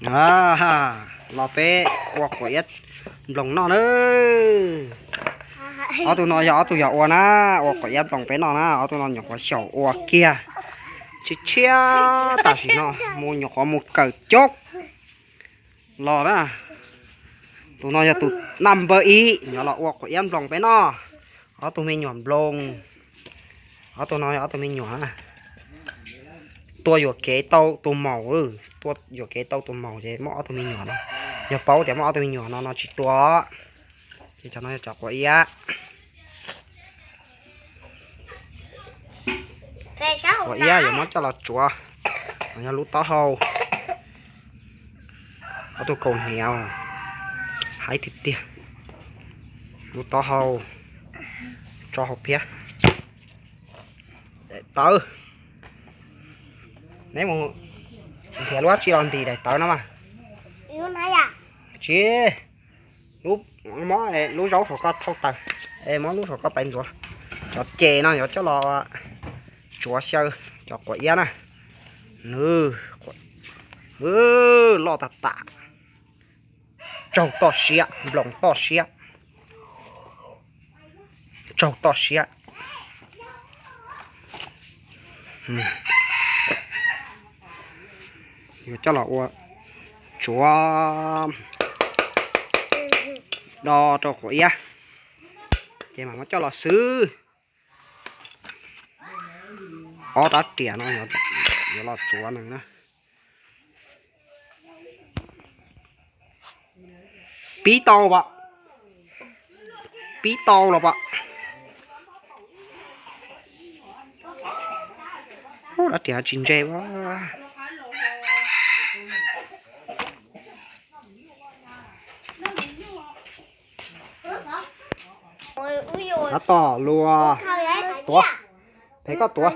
Los peb ua quav iab nploos noj na. Ob tug no yog ob tug yog ua na, ua quav iab nploos peb noj na. Ob tug no nyuam qhuav xyaum ua kiag, tshiab tshiab tam sim no mus nyuam qhuav mus kawm coob los na. Tus no yog tus naj npawb ib nyuam los ua quav iab nploos peb noj. Ob tug me nyuam nploos, ob tug no yog ob tug me nyuam na. Tua yuam kev tau tus maum, tua yuam kev tau tus maum ces muaj ob tug me nyuam no. Yog paub tias muaj ob tug me nyuam no no tsis tua. Ces cov no yog cov quav iab. Quav iab yuav muab coj los tsuav, yog lub taub hau, ob tug kaus hniav, haib tiag tiag. Lub taub hau, tso hauv phiab. Daim tawv, neb mus nrhiav lub dab tsi los ntim daim tawv no mas. Tsis, lub, muab lub zaub saum koj thauj taws, es muab lub saum koj pais ntxuav. Cov ces no yuav coj los tsuav xyaw cov quav iab na. Nws loj tas tas, tsaug toj siab, nploos toj siab, tsaug toj siab. Yuav coj los ua tsuav do rau quav iab, ces mam muab coj los xwb. Ob rab riam no yuav los tsuav nws na. Pib tau pom, pib tau los pom. Rab riam tsis ntse. Tab tom luag tuav, phem koj tuav.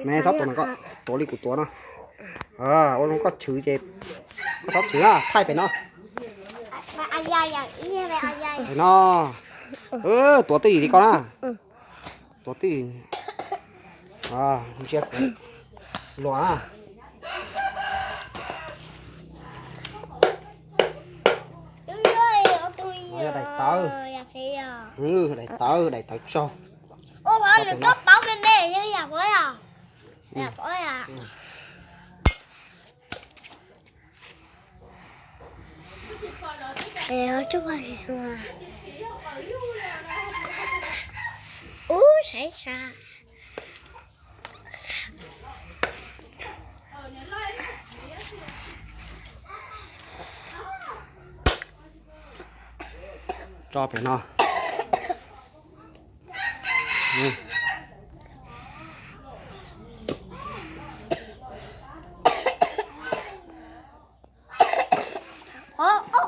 Ne txhob tuav, tuav li kuv tuav no. Ua zoo koj chwv ces koj txhob chwv na, thaij pem no. Pem no, tuav twj ywm li koj na. Tuav twj ywm, ntsia kuv luag na. Yog daim tawv, daim tawv, daim tawv tsaug. Ub, saib sab. Tso pem no.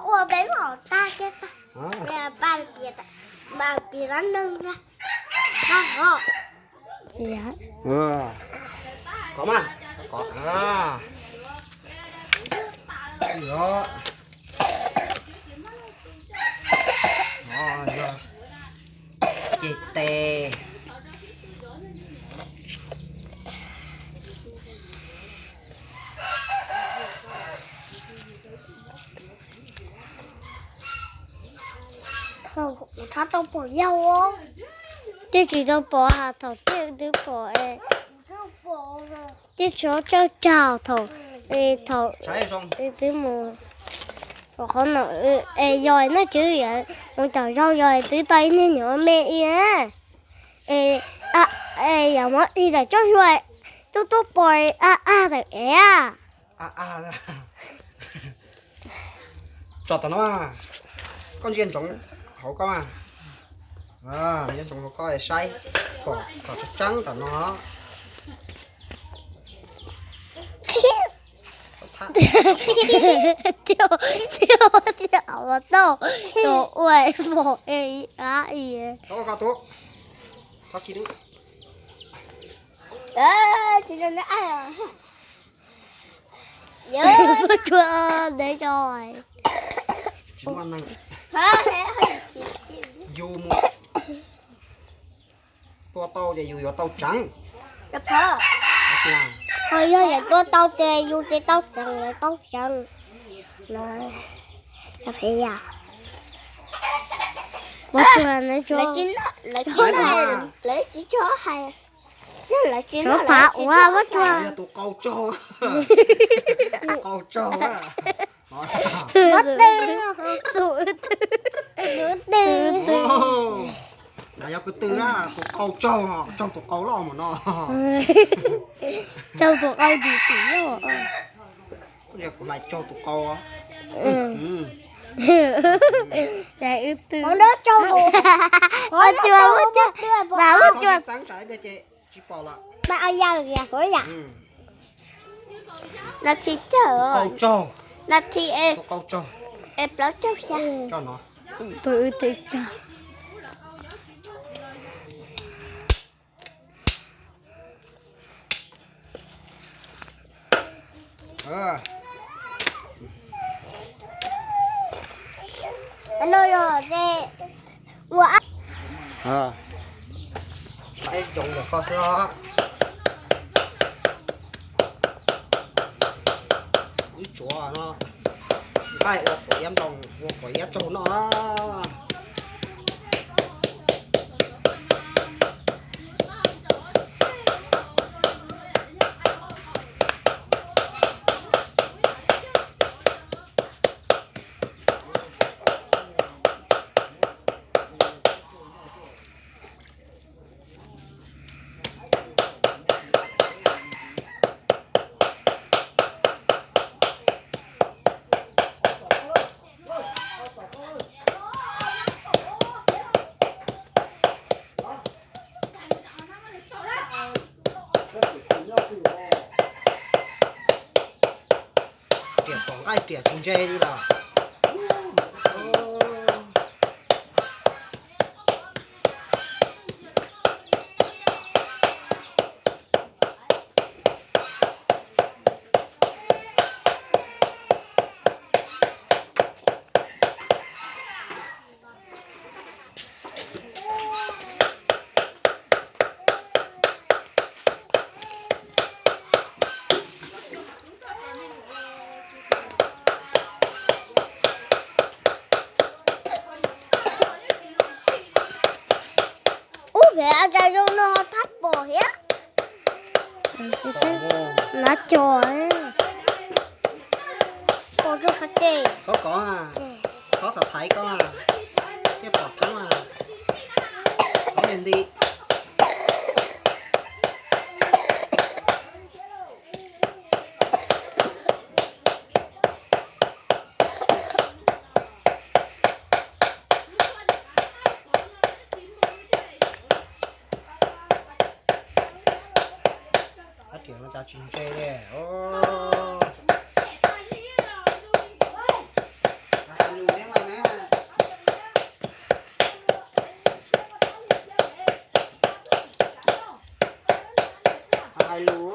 Ua peb los tag kiag tag. Pab piav dab neeg na. Kov mas, kov. Ces tes. Thaum tau pom yau, twb tsis tau pom, thaum twb pom, twb tsis tau cawj tsag thaum, thaum twb mus qhov no, es yog nej tswv mus tom zog yog twb tau ib niag nyuam me ib, es yog muab ib tawm tsob hlua, twb tuaj pom a a tawm ev. Tso tom no, koj ntsia ntsoov hauv koj mas, ntsia ntsoov hauv koj saib, pom kom tseeb tseeb tom no. Thiaj, thiaj, thiaj ua tau, ua pom e a i. Tsis tshua ntev co. Yus mus tua tau ces yus yuav tau tseeb. Ho yog lawv tua tau ces yus tsis tau tseev, lawv tau tseev. Lawv tsis, lawv tsis, lawv tsis tso hais. Yog lawv tsis, tso phav ua, ua tsuag. Tus qau tsaug. Tus qau tsaug. Tus twg? Tus twg? Yog kwv tw na, tus qau tsaug, tsaug tus qau loj mus no. Tsaug tus qau tus twg loj. Kuv mas tsaug tus qau. Ua tsuag, ua tsuag, ua tsuag. Tsis pom lawm. Nas this cawm, nas this, es plaub caug xya. Ib tsoom ntawm koj xwb os. Ib tsuav no, nqaij ua quav iab nploos, ua quav iab tsaug noj na. Riam pom nqaij riam tsis ntse li lawm. Ub, pem a tsa zoo no thab pom thiab. Nav cos, pom rau qhov ces. Txhob kov, txhob tham thaiv koj, thiaj pom tseeb. Txhob li nti. Hab riam no cas tsis ntse li. Hais lus, hais lus.